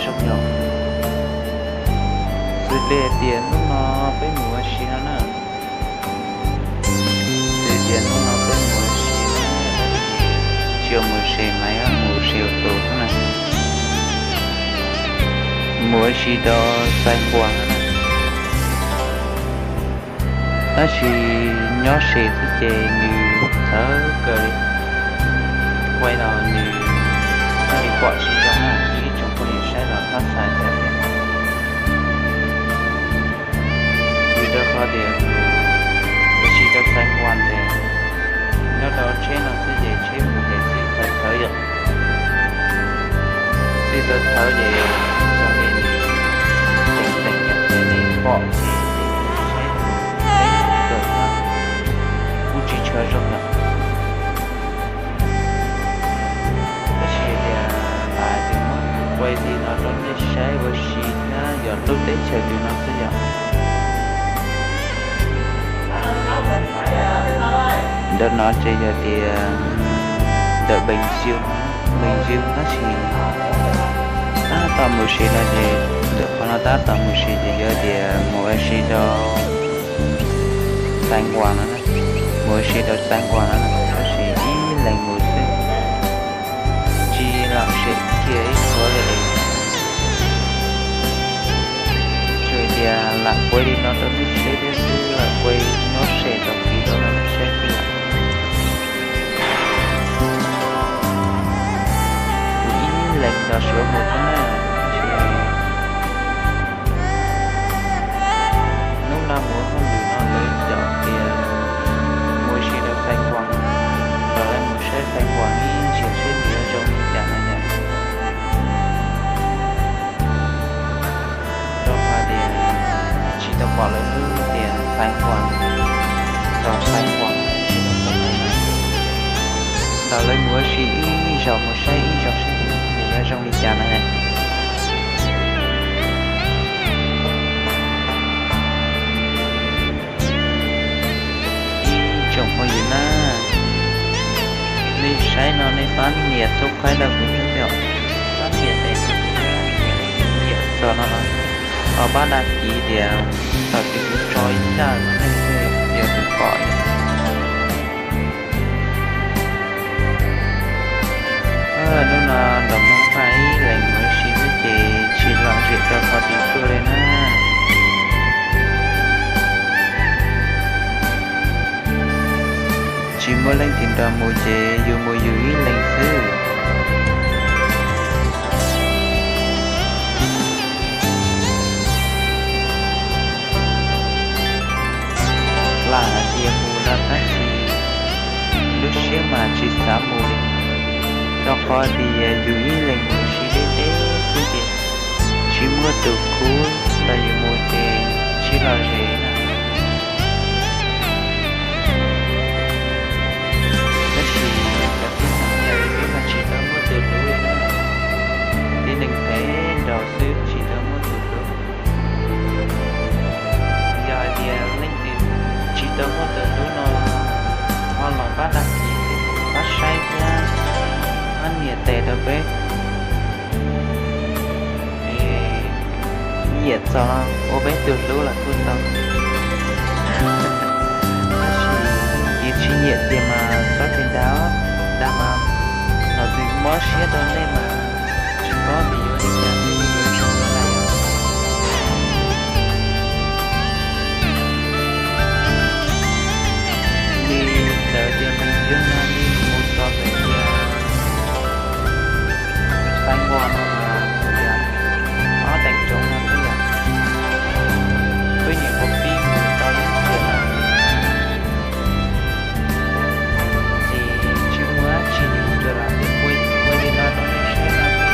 Zoo yog xws li tias hnub no peb mus ua si no na, xws li tias hnub no peb mus ua si no, tsis yog mus se maiv, mus se tus xwb na, mus ua si rau Xais Nquas no na. Tab sis nyob se xwb ces nws txhawv kawg li, quaj los nws thiaj li pom tsis zoo na, ib tsoom phooj ywg saib los txhob xav cas tias vim rau qhov tias ua si rau Xais Nquas ces nyob rau tsheb no xwb ces tsheb mus ces txhawv txhawv yom, txhawv txhawv ces zoo li nws teem teem yom, ces nws pom ces saib kawg, kuj tsis tshua zoo yom. Tab sis tias lam tias muab quay li no rau nej saib ua si thiab yog lub teb chaws twg no xwb yom. Ntawm no ces yog tias ntawm Bình Dương, Bình Dương tab sis tab tom mus si no ces ntawm qhov no tab tom mus si ces yog tias mus ua si rau Xais Nquas no, mus ua si rau Xais Nquas no tab sis ib leeg mus xwb, tsis lam sem kiag ib qho li. Tsuas tias lam quay li no rau nej saib thiab xwb, lam quay nyob se rau kis rau no nej saib xwb yom. Kuv ib leeg nrog Suav mus xwb na, tab sis hnub no mus hauj lwm no lawv cov tias mus ua si rau Xais Nquas, los lawv mus saib Xais Nquas ib ntsis seb nws yuav zoo li cas no yom. Rau qhov tias tsis tau pom lawv lub tias Xais Nquas, rau Xais Nquas tsis tau pom lawv, los lawv mus ua si ib zaug mus saib ib zaug seb nws yuav zoo li cas no. Ib tsoom phooj ywg na, nej saib no nej pab nias subscribe rau kuv thiab os, pab nias tes, nias txog no los pab đăng ký tias thaum twg kuv tso ib zaj no nej thiaj yuav tau pom. Hnub no nrog Hmoob Faj ib leeg mus ua si xwb ces tsis lom zem rau qhov twg tuaj li na. Tsis muaj leej twg nrog mus ces yus mus yus ib leeg xwb. Lam hais tias mus no tab sis lub siab mas tsis xav mus li, rau qhov tias yus ib leeg mus ua si deb deb xwb ces tsis muaj tus khub nrog yus mus ces tsis lom zem na. Tab sis cov tib neeg no peb mas tsis tau muaj tus hlub li na, tib neeg phem nraus xwb tsis tau muaj tus hlub. Yog hais tias leej twg tsis tau muaj tus hlub no ho los pab đăng ký, pab saib thiab pab nias tes rau peb. Nyiam txog ua peb tus hlub los kuj tau, tab sis yus tsis nyiam tiag mas txhob tig dag, dag mas los twb mob siab rau nej mas tsis paub tias yuav li cas thiaj yuav zoo na yom. Li ntawd tias Bình Dương no li mus txog ntawm tias Xais Nquas no mas tias ob teev roob no xwb yom, peb nyuam qhuav pib mus tau ib tiam no ces tsis muaj dab tsi, yus lam ua li no rau nej saib no xwb.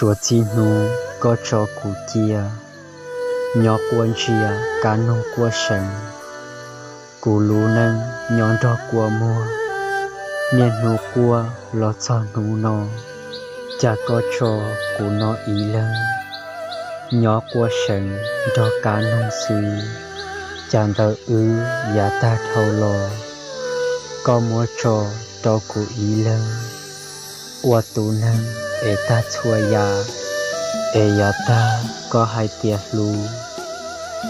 Tuav txij hnub koj tso kuv cia, nyob quaj ntsia kav noog quaj seev. Kuv lub neej nyob nrog kua muag, niaj hnub quaj los txog hnub no. Cas koj tso kuv no ib leeg, nyob quaj seev nrog kav noog xwb. Cas ntawm wb yav tag dhau los, koj muab tso rau kuv ib leeg, ua tus neeg es tag txhua yam. Es yav tag koj hais tias hlub,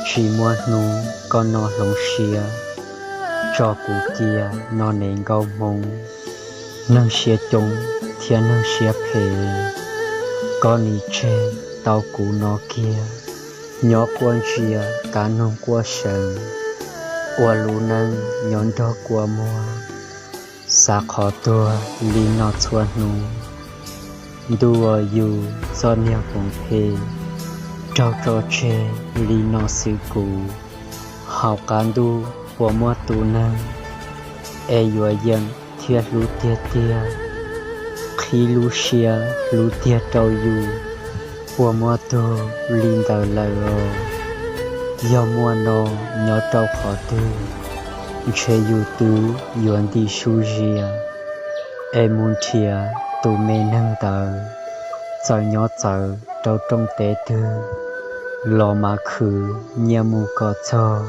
tsis muaj hnub koj no hloov siab, tso kuv cia no nees nkaum hmoov. Neeg siab coob thiab neeg siab phem, koj nim tseg tau kuv no kiag, nyob quaj ntsia kav noog quaj seev, ua lub neej nyob nrog kua muag. Xav qhov tuag li no txhua hnub, ntuj aw yus txoj niag poom phem, raug tso tseg li no xwb kuv. Hauv qab ntuj puas muaj tus neeg es yuav yeem thiab hlub tiag tiag, qhib lub siab hlub tiag rau yus? Puas muaj tug li ntawd lawm os? Yog muaj no nyob rau qhov twg, ntshe yus twb yuav ntim su zias es mus nrhiav tus me neeg ntawd. Txawm nyob txawv rau rooj teb twg los mas khwv nyiaj mus kom txog,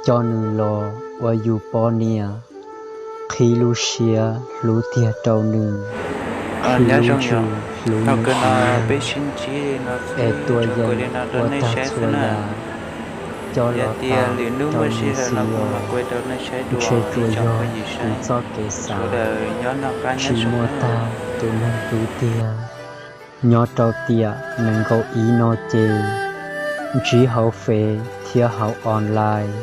coj nws los ua yus poj niam, qhib lub siab hlub tiag rau nws, qhib lub ntsws hlub nws tiag, es tuaj yeem ua tag txhua yam, coj los tag rau nws xwb os. Ntshe tsuas yog kuv txoj kev xav, tsis muaj tag tus neeg hlub tiag. Nyob rau tiam nees nkaum ib no ces ntsib hauv Fev thiab hauv online,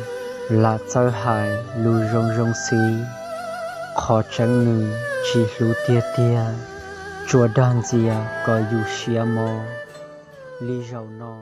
lam txawj hais lus zoo zoo xwb. Qhov tseeb nws tsis hlub tiag tiag, tsuas dag ntxias kom yus siab mob. Li zaum no